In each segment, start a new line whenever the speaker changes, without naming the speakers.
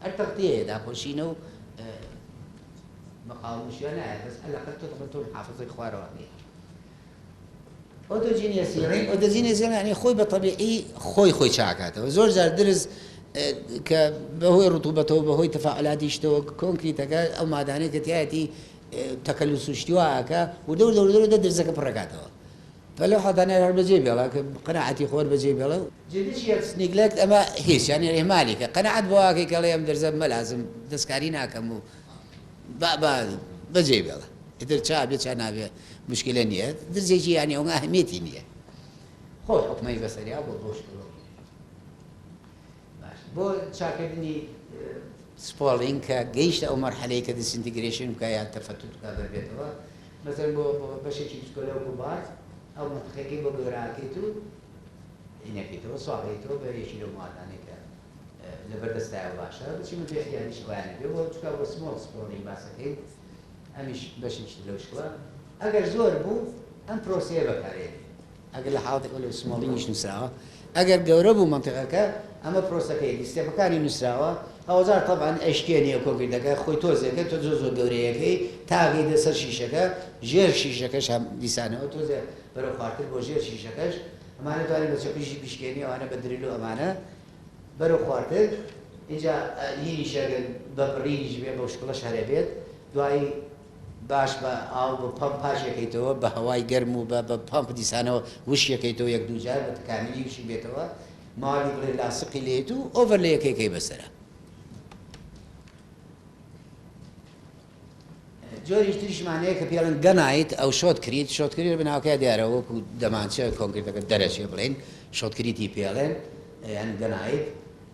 هەر تەغتیەیە داپۆشینە و مقاومشیان نایە بەس ئەلەقەل تۆ دەڵێن تۆ محافظەی خوارەوە ئەکەی. autogenous healing، autogenous healing یانی خۆی بە تەبیعی خۆی خۆی چاکاتەوە. زۆر جار درز کە بەهۆی ڕتوبەتەوە بەهۆی تەفاعلاتی شتەوە کۆنکریتەکە ئەو مادانەی کە تیایەتی تەکەلوس و شتی وا ئەکا وردە وردە وردە وردە درزەکە پڕەکاتەوە. فلەو حاڵەتانە هەر بەجێ بێڵە کە قەناعەتی خۆر بەجێ بێڵە و judicious neglect ئەمە هیچ یانی ئیهمالێکە قەناعەت بۆ ئەکەی کە ئەڵێ ئەم درزە مەلازم دەستکاری ناکەم و با با بەجێ بێڵە ئیتر چا بێ چا نابێ مشکلە نییە درزێکی یانی ئەوە ئەهمیەتی نییە خۆ حکومەی بەسەریا بۆ بۆ شکڵ باش بۆ چاکردنی spalling کە گەیشتە ئەو مەرحەلەی کە disintegration بکە یان تەفەتوت بکە بەربێتەوە مەسەلەن بۆ بەشێکی بچکۆلە وەکو بارد ئەو مەنتقەکەی بۆ گەورەکەیت و هینەکەیتەوە سواغیتەوە بە یەکی لەو موادانەی کە لەبەردەستایە باشە بچیمە پێ احتیاجیش ئەویان نەبێ بۆ چکا بۆ small spalling باسەکەی ئەمیش بەشێکی لەو شکڵە ئەگەر زۆر بوو ئەم پرۆسەیە بەکارێنی ئەگەر لە حاڵەتێک لە spalling یش نووسراوە ئەگەر گەورە بوو مەنتیقەکە ئەمە پرۆسەکەیەتی step ەکانی نووسراوە ئەوجار تەبعەن ئەشکێنی ئەو کۆنکریتەکە خۆی تۆزێکە تۆ زۆر زۆر گەورەیەکەی تا ئەگەیتە سەر شیشەکە ژێر شیشەکەش هەم دیسانەوە تۆزێ بەرەو خوارتر بۆ ژێر شیشەکەش ئەمانە توانی بە چەکوشی بشکێنی ئەوانە بە drill و ئەمانە بەرەو خوارتر ئینجا هینیش ئەگەر بە بڕینیش بێ بەو شکڵەش هەرە بێت دوایی باش بە ئاو بە پەمپ پاکیەکەیتەوە بە هەوای گەرم و بە بە پەمپ دیسانەوە وشیەکەیتەوە یەک دوو جار بە کامیلی وشک بێتەوە مالی بڵێ لاسقی لێیت و overlay ەکەی بەسەرە. جۆری تریشمان هەیە کە پێڵن gunite ئەو shotcrete shotcrete بناوەکەی دیارە وەکو دەمانچە کۆنکریتەکە دەرەچێ بڵێن shotcrete ی پێڵێن یان gunite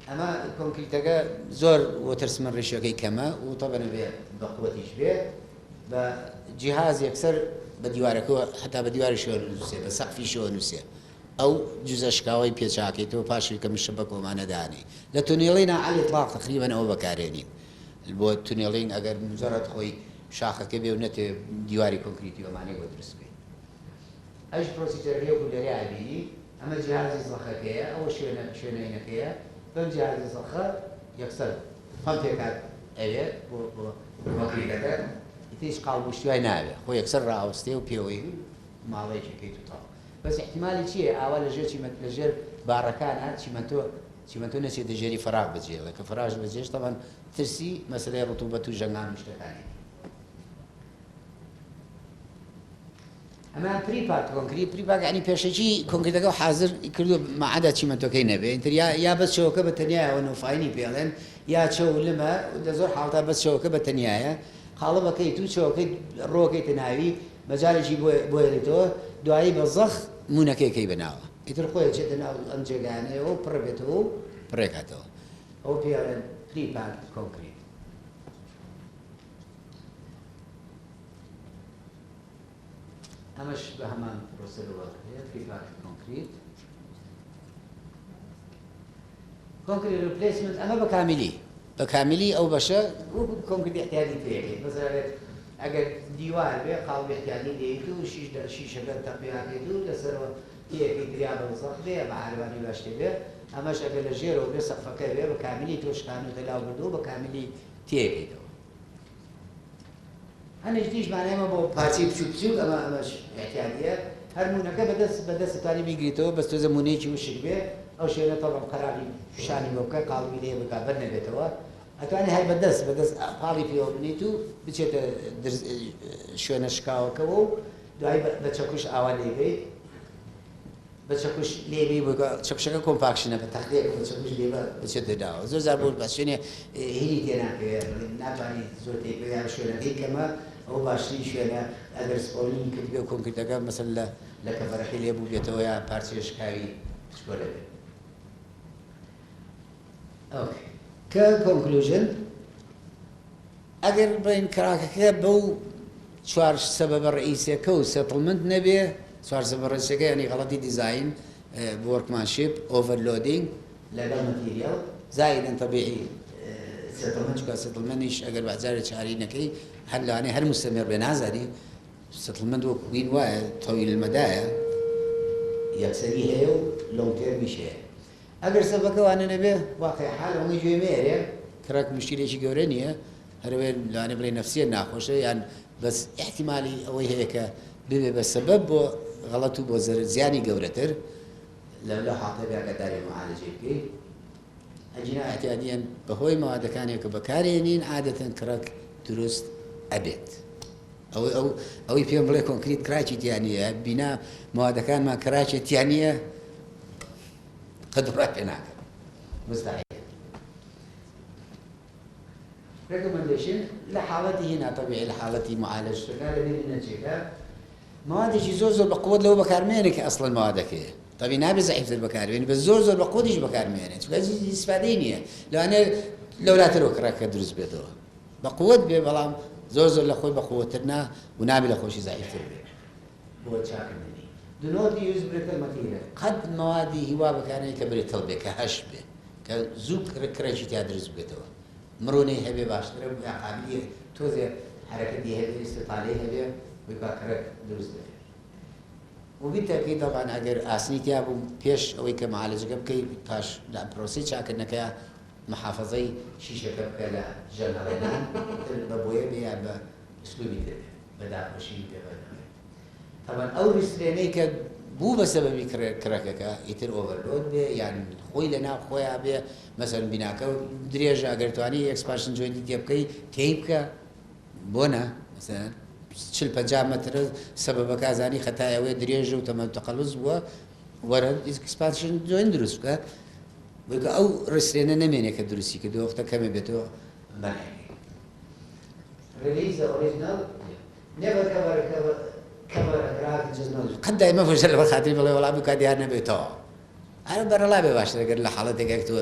ئەمە کۆنکریتەکە زۆر water cement ratio کەی کەمە و تەبەنە بێ بە قوتیش بێ بە جیهاز یەکسەر بە دیوارەکەەوە هەتا بە دیواری شەوە نووسێ بە سەقفی شەوە نووسێ ئەو جزە شکاوەی پێچاکەیتەوە پاشی کە مشەبەک ئەومانە دانێی لە tunneling ا عەلی اطلاق تقریبا ئەوە بەکارێنین بۆ tunneling ئەگەر مجرد خۆی شاخەکە بێ و نەتێ دیواری کۆنکریتی ئەمانەی بۆ دروست بکەیت ئەویش procedure ەکەی وەکو لێرەیا ئەبینی ئەمە جیهازی زەخەکەیە ئەوە شوێنە شوێنەینەکەیە بەم جیهازی زەخە یەکسەر پەمپێکات ئەوێ بۆ بۆ کۆنکریتەکە ئیتر هیچ قاڵب و شتی وای ناوێ خۆ یەکسەر ڕائەوەستێ و پێوەی ماڵەیەکی کەیت و تەواو بەس ئیحتیمالی چییە ئاوا لە ژێر چیمەنت لە ژێر باڕەکانا چیمەنتۆ چیمەنتۆ نەچێتە ژێری فەراغ بەجێڵێ کە فەراغ بەجێش تەبعەن ترسی مەسەلەی ڕتوبەت و ژەنگان و شتەکانی ئەمە pre-pack concrete pre-pack ینی پێشەکی کۆنکریتەکە حاضر کردو مەعەدا چیمەنتۆکەی نەبێ ئینتر یا یا بەس چەوەکە بە تەنیایەوە نۆفاینی پێڵێن یا چەو لمە لە زۆر حاڵتا بەس چەوەکە بە تەنیایە قاڵبەکەی تو چەوەکەی ڕۆکەیتە ناوی مەجالێکی بۆ هێڵیتەوە دوایی بە زەخ موونەکەی کەی بە ناوە ئیتر خۆی ئەچێتە ناو ئەم جێگایانەیەوە و پڕ بێتەوە و پڕێکاتەوە ئەوە پێی ئەڵێن pre-packed concrete. ئەمەش بە هەمان پرۆسەرەوە هەیە pre-packed concrete. Concrete replacement ئەمە بە کامیلی بە کامیلی ئەو بەشە وەکو کۆنکریتی احتیادی پێەکەیت مەسەلەن ئەگەر دیوار بێ قاڵبی احتیادی لێیت و شیش شیشەکە تەقویاکەیت و لەسەرەوە تێیەکەی تریا بە زەق بێ بە عارەبانی باش تێ بێ ئەمەش ئەگەر لە ژێرەوە بێ سەقفەکە بێ بە کامیلی تۆ شکانوتە لاو بردووە بە کامیلی تێیەکەیتەوە. هەنێک تریشمان ئێمە بۆ پارچەی بچوک بچوک ئەمە ئەمەش ئیعتیادیە هەر مونەکە بەدەست بەدەست توانی بیگریتەوە بەس تۆزە مونەیەکی وشک بێ ئەو شوێنە تەبعەن قەراغی شانی بۆ بکە قاڵبی لێ بکە بەر نەبێتەوە ئەتوانی هەر بەدەست بەدەست پاڵی پێوە بنیت و بچێتە شوێنە شکاوەکەوە و دوای بە چەکوش ئاوا لێ بێت بە چەکوش لێی بەی بۆ چەکوشەکە compaction ە بە تەختەیەک بە چەکوش لێ بە بچێتە داوە زۆر جار بۆ بە شوێنێ هینی تێ ناکەوێ ناتوانی زۆر تێ بکەوێ یا شوێنەکەی کەمە ئەوە باشترین شوێنە ئەگەر spalling کردبێ و کۆنکریتەکە مەسەل لە لە cover ەکەی لێ بووبێتەوە یا پارچەیە شکاوی بچکۆلە بێ. Okay کە conclusion ئەگەر بڵێین crack ەکە بەو چوار سەبەبە ڕئیسیەکە و settlement نەبێ، چوار سەبەبە ڕئیسیەکە یانی غەڵەتی دیزاین، workmanship، overloading، لەگەڵ material، زائیدەن تەبیعی settlement، چونکە settlement یش ئەگەر بە جارێ چاری نەکەی هەر لەوانەیە هەر مستمر بێ نازانی settlement وەکو بین وایە طویل المدایە یەکسەری هەیە و long term یش هەیە. ئەگەر سەبەکە وانە نەبێ واقع حال ئەوەی گوێ مێرێ. crack مشکلێکی گەورە نییە، هەرەوەی لەوانەیە بڵێ نەفسیە ناخۆشە، یان بەس ئیحتیمالی ئەوەی هەیە کە ببێ بە سەبەب بۆ غەڵەت و بۆ زەرەر زیانی گەورەتر. لەو حاڵەتە بێ ئاگاداری معالەجەی بکەی. ئەگینا ئیعتیادیەن بەهۆی مەوادەکانێک کە بەکارێنین عادەتەن crack دروست ئەبێت. ئەوەی ئەو ئەوەی پێم بڵێ concrete crack ی تیا نییە، بینا مەوادەکانمان crack ی تیا نییە، قەت بڕوا پێ ناکەم، مستحیل. Recommendation لە حاڵەتی هینا تەبیعی لە حاڵەتی معالەجەکە لە بیری نەچێکە موادێکی زۆر زۆر بە قوت لەوە بەکارمێنێ کە ئەسڵەن موادەکەیە. تەبی نابێ زەعیفتر بەکاربێنی، بەس زۆر زۆر بە قوتیش بەکارمێنێ، چونکە هیچ ئیسفادەی نییە، لەوانەیە لەولاترەوە crack ەکە دروست بێتەوە. بە قوت بێ بەڵام زۆر زۆر لە خۆی بە قوتتر نا و نابێ لە خۆشی زەعیفتر بێ بۆ چاکردنی. Do not use brittle material، قەت مەوادی هیوا بەکارنێ کە brittle بێ، کە هەش بێ، کە زوو crack ی تیا دروست بێتەوە. مرونەی هەبێ باشترە، یا قابلی تۆزێ حەرەکەتی هەبێ، ئیستیتالەی هەبێ، بۆی با crack دروست نەبێ. وبالتاکید طبعا ئەگەر ئاسنی تیا بوو پێش ئەوەی کە معالەجەکە بکەی، پاش لە پرۆسەی چاکردنەکە محافەزەی شیشەکە بکە لە ژەنگ هەڵێنان، تر بە بۆیە بێ یان بە ئسلوبی تر بێ، بە داپۆشین بێ بە نەوێ. طبعا ئەو restraint ەی کە بوو بە سەبەبی crack ەکە ئیتر overload بێ یان خۆی لە ناو خۆیا بێ، مەسەلەن بیناکە درێژە ئەگەر توانی expansion joint ی تێ بکەی تێی بکە، بۆ نا مەسەلەن 40 50 مەترە سەبەبەکە ئەزانی خەتای ئەوەیە درێژە و تەمەن تەقەلوز بووە، وەرە expansion joint دروست بکە بۆیکە ئەو restraint ە نەمێنێ کە دروستی کردووە، وەختە کەمێ بێتەوە بەنای. Release the original never cover cover cover a crack just not قەت دایمە بۆ لەبەر خاتری بڵێ وەڵا بکا دیار نەبێتەوە. هەر بەرەڵا بێ باشترە گەر لە حاڵەتێک تۆ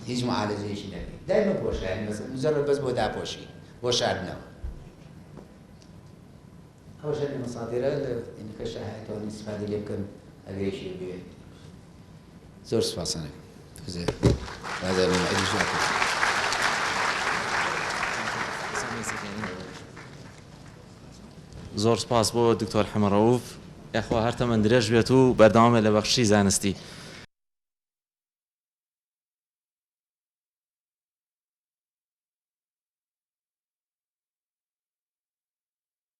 هیچ معالەجەیەکی نەکەی، دایمە پۆشە، یانی بەس مجرد بەس بۆ داپۆشی بۆ شاردنەوە. ئەوەش هەندێک مەسادیرە لە کەشە هەیە توانین استفادەی لێ بکەن ئەگەرێکی بێ. زۆر سپاسانەکەم.
زۆر سپاس بۆ دکتۆر حەمە ڕەوف، یاخوا هەر تەمەن درێژ بێت و بەردەوام بێت لە بەخششی زانستی.